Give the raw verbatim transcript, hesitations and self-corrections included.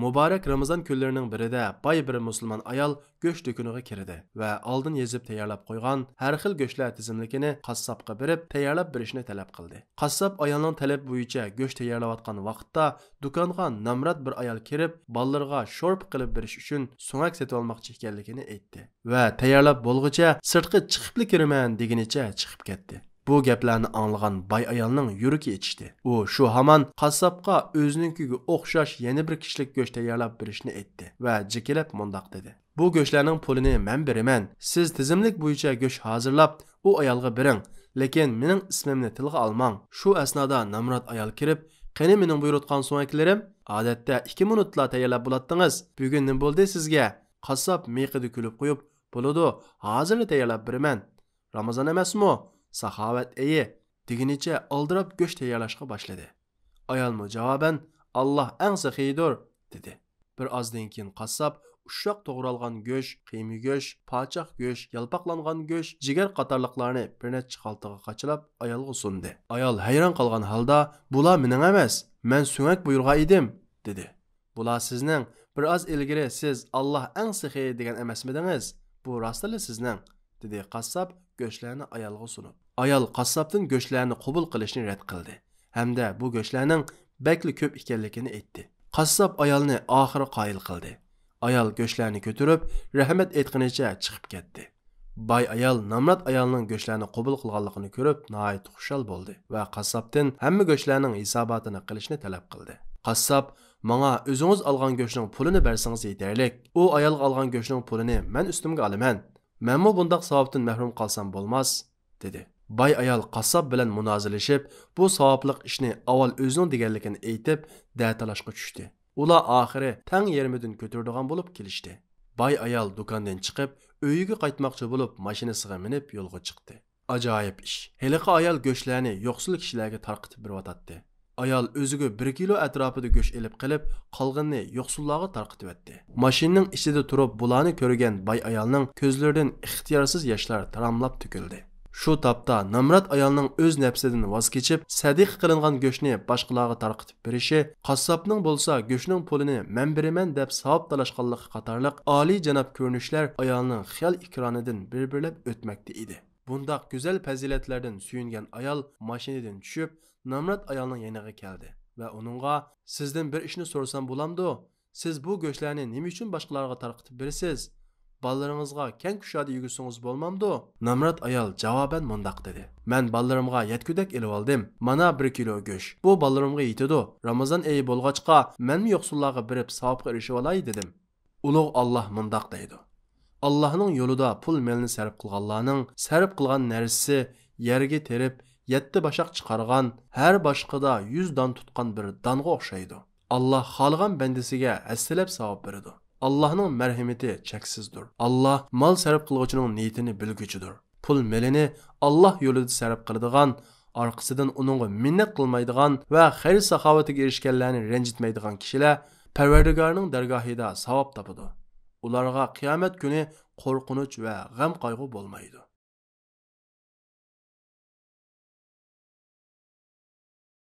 مۇبارەك رامىزان كۈنلىرىنىڭ بىرىدە باي بىر مۇسۇلمان ئايال گۆش دۇكىنىغا كىردى ۋە ئالدىن يېزىپ تەييارلاپ قويغان ھەر خىل گۆشلەر تىزىملىكىنى قاسساپقا بېرىپ تەييارلاپ بېرىشنى تەلەپ قىلدى. قاسساپ ئايالنىڭ تەلىپى بويىچە گۆش تەييارلاۋاتقان ۋاقىتتا دۇكانغا نامرات بىر ئايال كىرىپ، بالىلىرىغا شورپا قىلىپ بېرىش ئۈچۈن سۆڭەك سېتىۋالماقچى ئىكەنلىكىنى ئېيتتى ۋە تەييارلاپ بولغۇچە سىرتقا چىقىپلا كىرىمەن دېگىنىچە چىقىپ كەتتى. بۇ گەپلەرنى ئاڭلىغان باي ئايالنىڭ يۈرىكى ئېچىشتى. ئۇ شۇ ھامان قاسساپقا ئۆزىنىڭكىگە ئوخشاش يەنە بىر كىشىلىك گۆش تەييارلاپ بېرىشنى ئېيتتى ۋە جېكىلەپ مۇنداق دېدى: بۇ گۆشلەرنىڭ پۇلىنى مەن بېرىمەن. سىز تىزىملىك بويىچە گۆش ھازىرلاپ، ئۇ ئايالغا بېرىڭ، لېكىن مېنىڭ ئىسمىمنى تىلغا ئالماڭ. شۇ ئەسنادا نامرات ئايال كىرىپ، قېنى مېنىڭ بۇيرۇتقان سۆڭەكلىرىم؟ ئادەتتە ئىككى مىنۇتلا تەييارلاپ بولاتتىڭىز. بۈگۈن نېمە بولدى سىزگە؟ قاسساپ مىيىقىدا كۈلۈپ قويۇپ، بولىدۇ، ھازىرلا تەييارلاپ بېرىمەن. رامىزان ئەمەسمۇ؟ ساخاۋەت ئېيى، دېگىنىچە ئالدىراپ گۆش تەييارلاشقا باشلىدى. ئايالمۇ جاۋابەن، ئاللا ئەڭ سېخىيدۇر، دېدى. بىر ئازدىن كېيىن قاسساپ ئۇششاق توغرالغان گۆش، قىيما گۆش، پاچاق گۆش، يالپاقلانغان گۆش، جىگەر قاتارلىقلارنى بىر نەچچە خالتىغا قاچىلاپ ئايالغا سۇندى. ئايال ھەيران قالغان ھالدا، بۇلار مېنىڭ ئەمەس، مەن سۆڭەك بۇيرۇغان ئىدىم، دېدى. بۇلار سىزنىڭ، بىر ئاز ئىلگىرى سىز ئاللا ئەڭ سېخىي دېگەن ئەمەسمىدىڭىز؟ بۇ راستلا سىزنىڭ، دېدى قاسساپ گۆشلەرنى ئايالغا سۇنۇپ. ئايال قاسساپتىن گۆشلەرنى قوبۇل قىلىشنى رەت قىلدى ھەمدە بۇ گۆشلەرنىڭ بەكلا كۆپ ئىكەنلىكىنى ئېيتتى. قاسساپ ئايالنى ئاخىرى قايىل قىلدى. ئايال گۆشلەرنى كۆتۈرۈپ، رەھمەت ئېيتقىنىچە چىقىپ كەتتى. باي ئايال نامرات ئايالنىڭ گۆشلەرنى قوبۇل قىلغانلىقىنى كۆرۈپ، ناھايىتى خۇشال بولدى ۋە قاسساپتىن ھەممە گۆشلەرنىڭ ھېساباتىنى قىلىشنى تەلەپ قىلدى. قاسساپ، ماڭا ئۆزىڭىز ئالغان گۆشنىڭ پۇلىنى بەرسىڭىز يېتەرلىك. ئۇ ئايالغا ئالغان گۆشنىڭ پۇلىنى مەن ئۈستۈمگە ئالىمەن. مەنمۇ بۇنداق ساۋابتىن مەھرۇم قالسام بولماس، دېدى. باي ئايال قاسساپ بىلەن مۇنازىرىلىشىپ، بۇ ساۋابلىق ئىشنى ئاۋۋال ئۆزىنىڭ دېگەنلىكىنى ئېيتىپ، دەتالاشقا چۈشتى. ئۇلار ئاخىرى تەڭ يېرىمىدىن كۆتۈرىدىغان بولۇپ كېلىشتى. باي ئايال دۇكاندىن چىقىپ، ئۆيىگە قايتماقچى بولۇپ، ماشىنىسىغا مىنىپ يولغا چىقتى. ئاجايىپ ئىش، ھېلىقى ئايال گۆشلەرنى يوقسۇل كىشىلەرگە تارقىتىپ بېرىۋاتاتتى. ئايال ئۆزىگە بىر كىلو ئەتراپىدا گۆش ئېلىپ قېلىپ، قالغىنىنى يوقسۇللارغا تارقىتىۋەتتى. ماشىنىنىڭ ئىچىدە تۇرۇپ بۇلارنى كۆرگەن باي ئايالنىڭ كۆزلىرىدىن ئىختىيارسىز ياشلار تاراملاپ تۆكۈلدى. شۇ تاپتا نامرات ئايالنىڭ ئۆز نەپسىدىن ۋاز كېچىپ، سەدىقە قىلىنغان گۆشنى باشقىلارغا تارقىتىپ بېرىشى، قاسساپنىڭ بولسا گۆشنىڭ پۇلىنى مەن بېرىمەن دەپ ساۋاب تالاشقانلىقى قاتارلىق ئالىيجاناب كۆرۈنۈشلەر ئايالنىڭ خىيال ئېكرانىدىن بىر-بىرلەپ ئۆتمەكتە ئىدى. بۇنداق گۈزەل پەزىلەتلەردىن سۆيۈنگەن ئايال ماشىنىدىن چۈشۈپ، نامرات ئايالنىڭ يېنىغا كەلدى ۋە ئۇنىڭغا، سىزدىن بىر ئىشنى سورىسام بولامدۇ؟ سىز بۇ گۆشلەرنى نېمە ئۈچۈن باشقىلارغا تارقىتىپ بېرىسىز؟ بالىلىرىڭىزغا كەڭ كۇشادە يېگۈزسىڭىز بولمامدۇ؟ نامرات ئايال جاۋابەن مۇنداق دېدى، مەن بالىلىرىمغا يەتكۈدەك ئېلىۋالدىم. مانا بىر كىلو گۆش. بۇ بالىلىرىمغا يېتىدۇ. رامىزان ئېيى بولغاچقا، مەنمۇ يوقسۇللارغا بېرىپ ساۋابقا ئېرىشىۋالاي دېدىم. ئۇلۇغ ئاللا مۇنداق دەيدۇ، ئاللانىڭ يولىدا پۇل مېلىنى سەرپ قىلغانلارنىڭ سەرپ قىلغان نەرسىسى يەرگە تېرىپ، يەتتە باشاق چىقارغان، ھەر باشىقىدا يۈز دان تۇتقان بىر دانغا ئوخشايدۇ. ئاللا خالىغان بەندىسىگە ھەسسىلەپ ساۋاب بېرىدۇ. ئاللانىڭ مەرھىمىتى چەكسىزدۇر. ئاللا مال سەرپ قىلغۇچىنىڭ نىيىتىنى بىلگۈچىدۇر. پۇل مېلىنى ئاللا يولىدا سەرپ قىلىدىغان، ئارقىسىدىن ئۇنىڭغا مىننەت قىلمايدىغان ۋە خەير-ساخاۋىتىگە ئېرىشكەنلەرنى رەنجىتمەيدىغان كىشىلەر پەرۋەردىگارنىڭ دەرگاھىدا ساۋاب تاپىدۇ. ئۇلارغا قىيامەت كۈنى قورقۇنچ ۋە غەم-قايغۇ بولمايدۇ.